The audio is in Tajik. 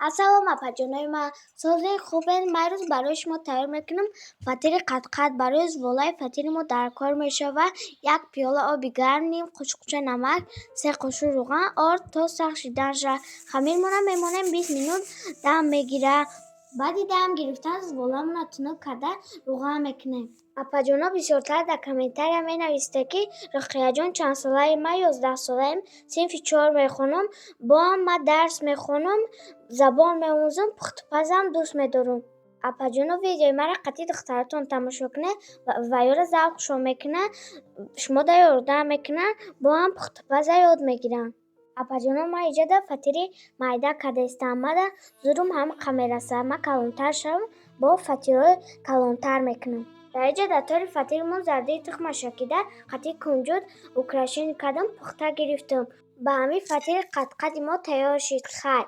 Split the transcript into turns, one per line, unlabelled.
Ассалом, апаҷонои ман, созен, хубен? Ман имрӯз барои шумо тайёр мекунам фатири қатқат. Барои зволаи фатири мо дар кор мешавад: як пиёла оби гарм, ним қошуқча намак, се қошуқ рӯған, орд то сахт шиданша. Хамирмонро мемонем, 20 минут дам мегирад. Баъди дам гирифтан зволамонро тунук карда, рӯған мекунем. Апаҷоно бисёртар дар комментария менависед, ки Руқияҷон, чандсолаи? Ман 11-солаем, синфи чор мехонам. Боам ман дарс мехонам, забон меомӯзам, пухтупазам дӯст медорам. Апаҷоно, видеои маро қатъи духтаратон тамошо кунед ва ёро завқшон мекунад, шумода ёрдам мекунанд, боам пухтупаза ёд мегиранд. Апаҷоно, ман иҷода фатири майда кардаистам. Мада зурум ҳамақа мерасад. Ман калонтар шавам, бо фатирҳои калонтар мекунам. Дар иҷа дар тори фатиримон зардаи тухма шакида, қатъи кунҷуд украшение кардам, пухта гирифтам. Ба ҳамин фатири қатқати мо тайёр шид. Хайр.